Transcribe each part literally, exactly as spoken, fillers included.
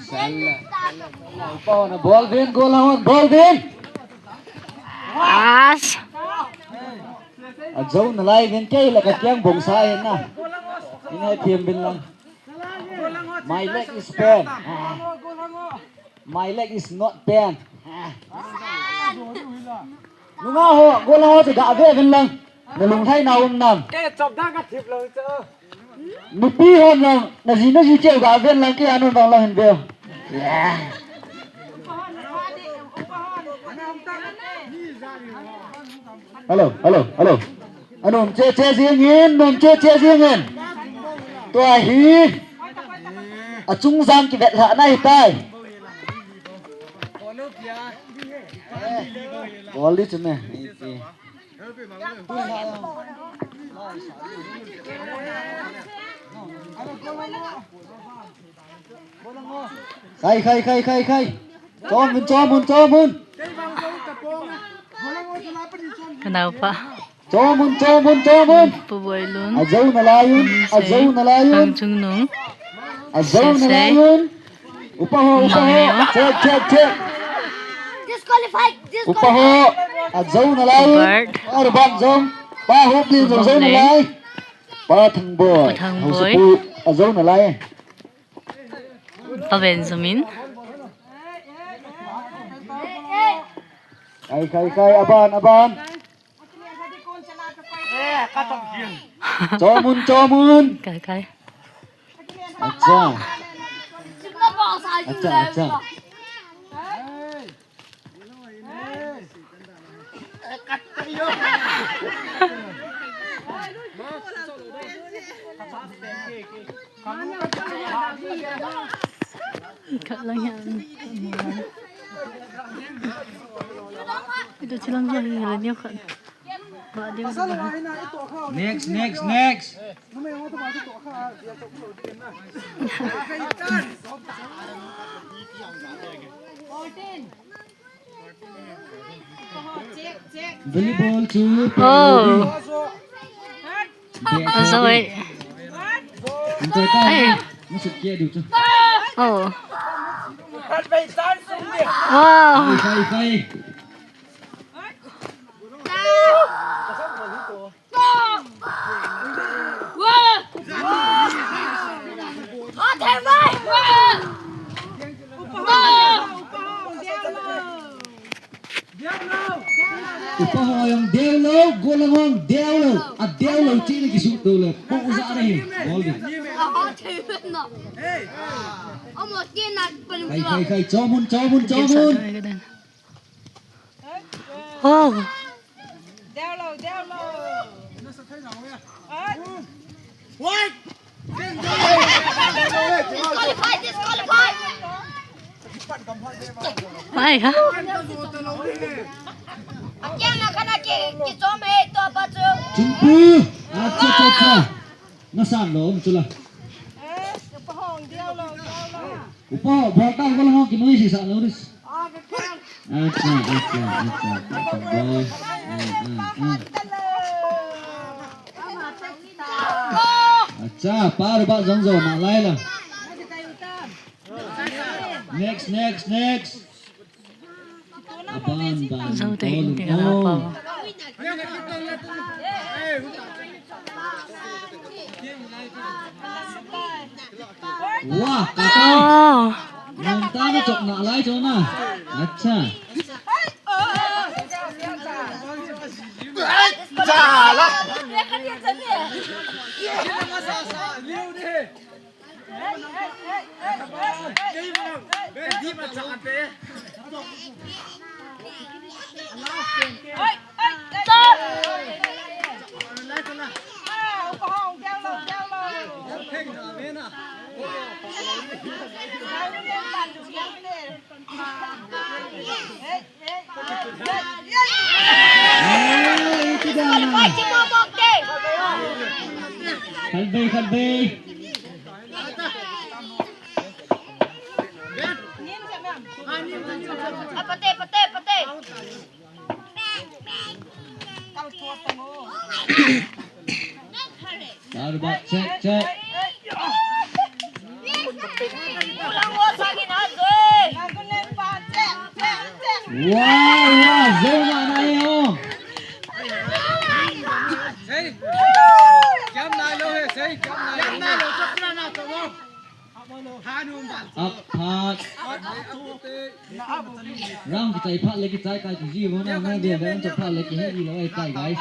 Sala. Upa hon bol uvin, goal hon, bol uvin. As. Ajou nalai uvin, kei la ka kiang bong sa hin na. Ina thiam uvin lang. My leg is pain. My leg is not pain. Nunga ho, goal ho chu ga ve uvin lang. Na lunglhai na um nam. Ke chop da ka thip lo chu. Nupi hon lang, na ji na ji cheu ga uvin lang, kei a nom vang lang hin ve. Yeah. Hello, hello, hello. Anom che che jing in, nom che che jing in. Tua hi. Achung jang kivet lhah na hitai. Bol di chu me. Khai, khai, khai, khai, khai. Chom un, chom un, chom un. Ka naopa. Chom un, chom un, chom un. Pu Boilun. Ajou nalai un, Nunse. Ajou nalai un. Nangchungnung. Ajou Sese. Nalai un. Upa ho, upa ho. Mangeo. Check, check, check. Disqualified, disqualified. Upa ho. Ajou nalai un. Robert. Robert jong. Pa Hopli jong, jong nalai. Pa Thangboi. Pa Thangboi. Hausapu ajou nalai. Pa Benjamin. Khai, khai, khai, aban, aban. Chom un, chom un. Khai, khai. Acha. Acha, acha. Khat lang hian. Ito chilang hian hian niya khat. Ba dia. Next, next, next. Volleyball chu. Oh. Azoi. Hey. Masuk kia diu chu. Oh. Wow. Khai, khai, khai. Upa ho jong deu lou, golang hong deu lou, a deu lou chih le kisut lou le, po uja re, bol di. Khai, khai, khai, chom un, chom un, chom un. Oh. Deu lou, deu lou. Disqualify, disqualify. Mai ha. Akiang na kana ki, ki chom e to pa chu. Chungpu. Acha, acha, acha. Nasan lou um chu la. Eh, upa hong deu lou, deu lou. Upa, bol ta, upa lang ho kinoi sisa lou ris. Acha, acha, acha, acha, boy. Ah, ah, ah. Acha, pa Robert jong jo nalai la. Next, next, next. Aban, ban, Zo te in te ka la pa. Wah, kata. Oh. Nang ta na chok na lai cho na. Acha. Jala. Khat vei, khat vei. Pate, pate, pate. Check, check. Wow, wow, zong na na yo. Up phat. Round kichai phat le kichai kai kiji mo na na de de chai phat le kihe i lo ai kai guys.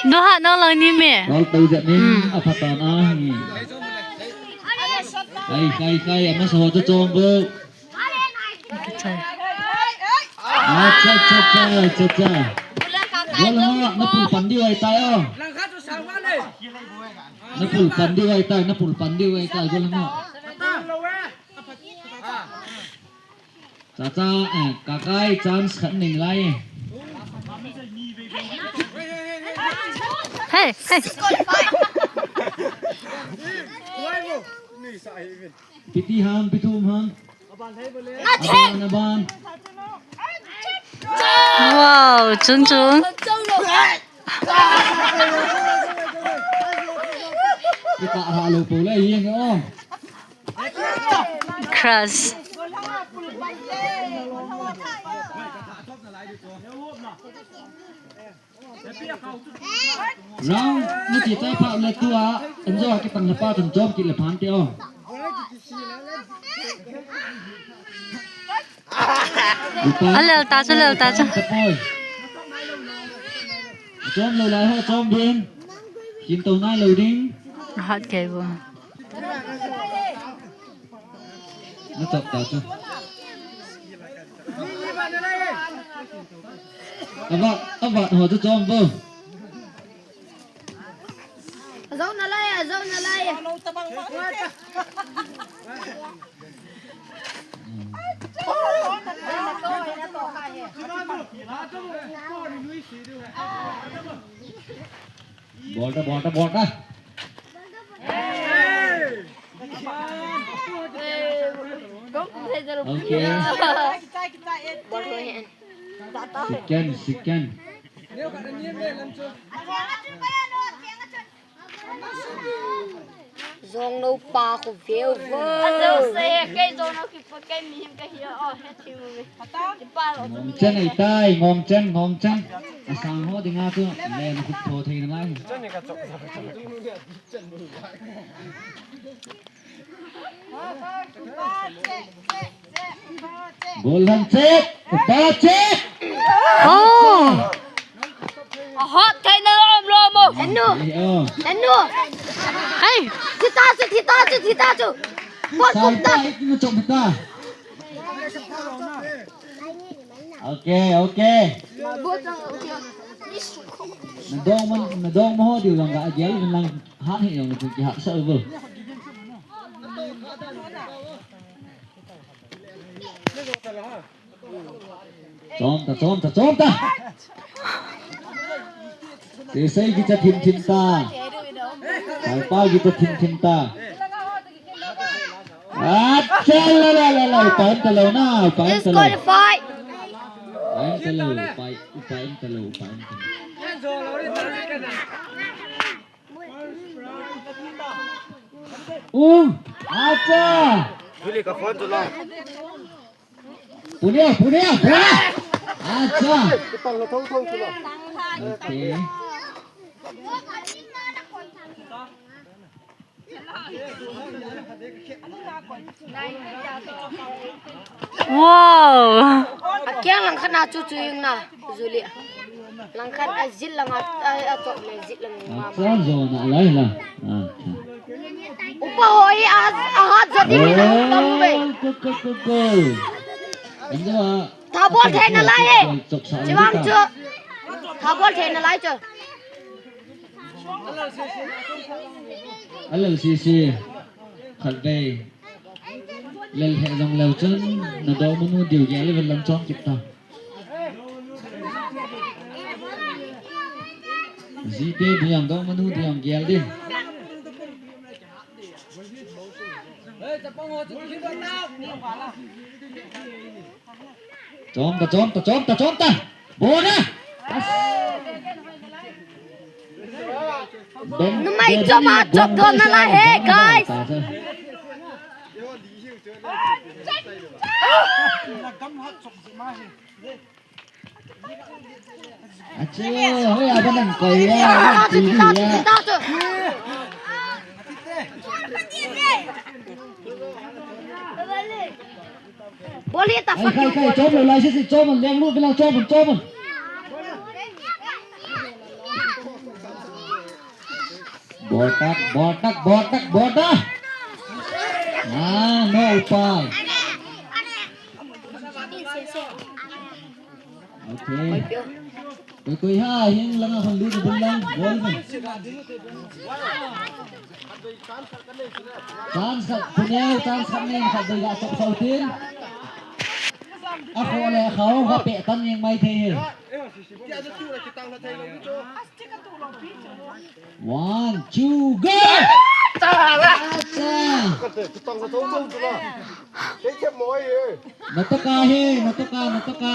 No ha no lo ni me. Rol tau jat ni a phat ta na hi. Kai kai kai ama sa ho to chom bo. Acha acha acha acha. Wala na pul pan di wai tai o. Na pul pan di wai tai na pul pan di wai tai wala na. Chacha, eh, Kakai chance khat ning lai. Hey, hey. Piti ham, pitum ham. Aban, aban. Wow, chun chun. Kita ha lo po le yeng o. Crush. Round ni ti chai pha le tua, enjoy ki tang le pa tun jom ki le phan te o. Alel ta chu, lel ta chu. Chom lo lai ho, chom ding. Kin to nai lo ding. Hat kei bo. Na chop ta chu. Ava, ava ho chu chom bo. Azau na lai, azau na lai. Bol ta, bol ta, bol ta. Okay. Second, second. Jong no pa khu veu vo. Ajo se he, kei jong no ki pa kei mi him ka hi o, he thi mu me. Ki pa lo. Ngong chen ai tai, ngong chen, ngong chen. Asang ho dinga chu, le na khu tho thei na lai. Bol han che, upa che. Oh. Aha, thei na lo, lo mo. Anu. Eh, oh. Anu. Hey. Thita chu, thita chu, thita chu. Bol kum ta. Sai pa, ik na chom ta. Okay, okay. Nadong man, nadong mo ho diu lang ka, agel lang. Han hi jong chu kihahsa uvo. Chom ta, chom ta, chom ta. Te sei kicha thim thim ta. Sai pa kicha thim thim ta. Acha la la la la, upa um talou na, upa um talou. Disqualify. Upa um talou, upa, upa um talou, upa um talou. Um, acha. Juli ka phone chu la. Punia, punia, punia. Acha. Kipang na thong thong chu la. Okay. Wow. Akiang langkhat na chu chu ing na, Juli. Langkhat a jil lang a, a, a chop le jil lang a. Acha, jo na lai la. Acha. Upa hoi a, a hat jat in na tam be. Ko, ko, ko, ko. Ando a. Tha bol thei na lai e. Chok sa. Chiwang chu. Tha bol thei na lai chu. Alal sisi. Khat vei. Lel he jong lel chun, nadong manu diu gel le vel lam chom kit ta. Jite diang dong manu diang gel din. Chom ta, chom ta, chom ta, chom ta. Bona. Numei chom a chop don na la he, guys. Ache, hoi, aban nang koi ya, aban T V ya. Boli ta. Ai, kai, kai, chom lo lai si si, chom lo, leng lu, bilang chom lo, chom lo. Botak, botak, botak, botak. Ah, no upai. Okay. Koi, koi ha, hin langa hon lu bul lang, bol me. Chance khat, puneo, chance khat nei, khat dei ga sok sau tin. A kho le khao, va pe tan yeng mai thei he. One, two, go! Acha! Natoka he, natoka, natoka.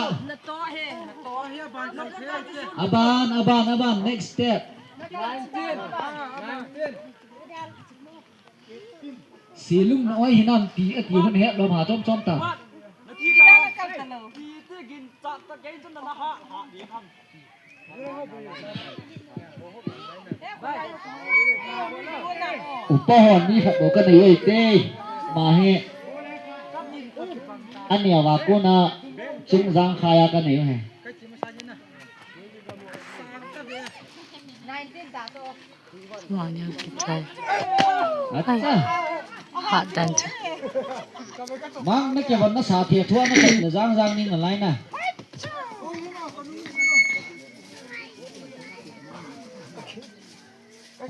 Aban, aban, aban, next step. Silung na oi hinam ti, ati hun het lom ha chom chom ta. Upa hon ni khat bou ka nei oi te. Ma he. Ani awa kona chung jang khaya ka nei he. Mangnia kichai. Acha. Hat dan chu. Mang na ke ban na sa thia thua na kan na jang jang ning na lai na.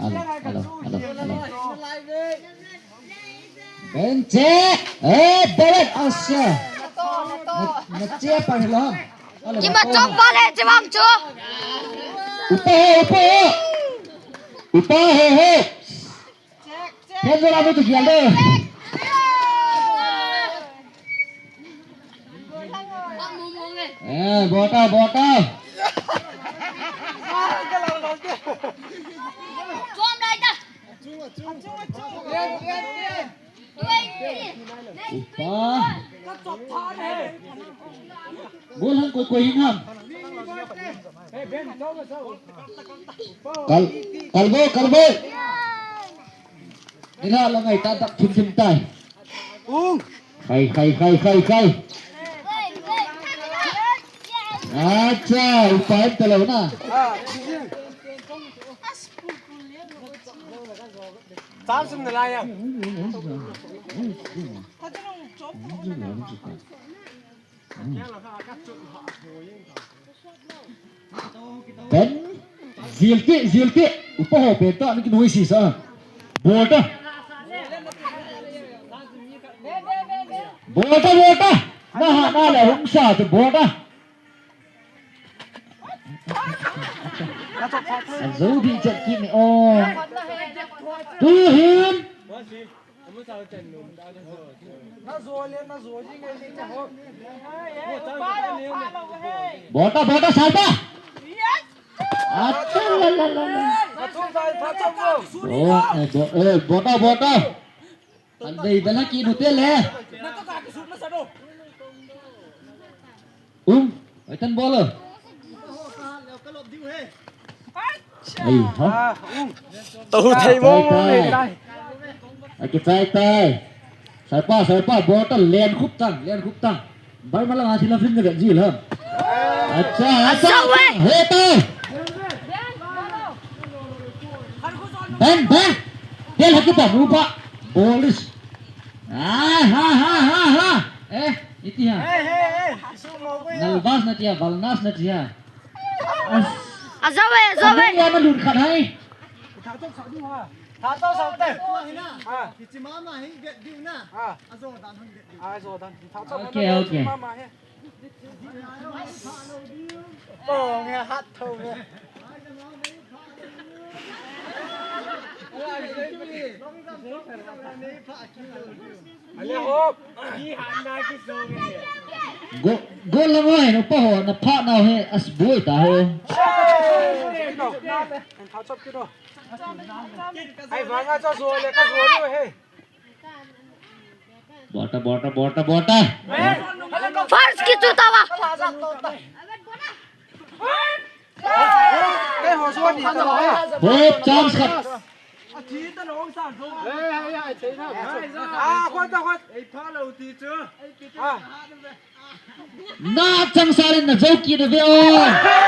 Alo, alo, alo, alo. Benche. Eh, David, asya. Na, na che pa hilo. Kima chong pa le, chimam chu. Upa ho, upa ho. Upa ho, ho. Ken jola mu tu kial de. Eh, bota, bota. Upa. Goal hang koi koi hing ham. Kal, kalbo, kalbo. Nila langai ta dak thim thim tai. Khai, khai, khai, khai, khai. Acha, upa em talo na. Tam sum na la ya. Ben, jil ti, jil ti. Upa ho ben ta, ni kinoi si sa. Bol ta. Bol ta, bol ta. Na ha, na le hung sa tu bol ta. Zo di chat ki ni o. Tu hin. Bota, bota, salva. Acha, la, la, la, la. Oh, eh, bo-, eh, bota, bota. Andai bela ki nute le. Um, ai tan bol. Ai, ha. Tou thei mo mo le tai. Ai, kichai tai. Saipa, saipa, bol ta len khup tang, len khup tang. Bai malang a thila fin ka ji la. Acha, acha. He tai. Bang, bang. Del haki ba, rupa. Bolis. Ah, ha, ha, ha, ha. Eh, iti ha. Hey, hey, hey. Nalvas na tia, valnas na tia. Azawe, azawe. Amun ya na lun khat hai. Tha to sa du ha. Tha to sa te. Ha. Kichi mama hi get diu na. Ha. Azo dan hi get diu. Azo dan. Tha to. Okay, okay. Mama he. Oh, nge hat tho nge. Go, go la mo he, no pa ho, na pa na he, as boy ta ho. Ai, vang a cho zo le, ka zo le he. Bota, bota, bota, bota. First kichu tava. Hop, chance khat. Na chang salin na joki na ve o.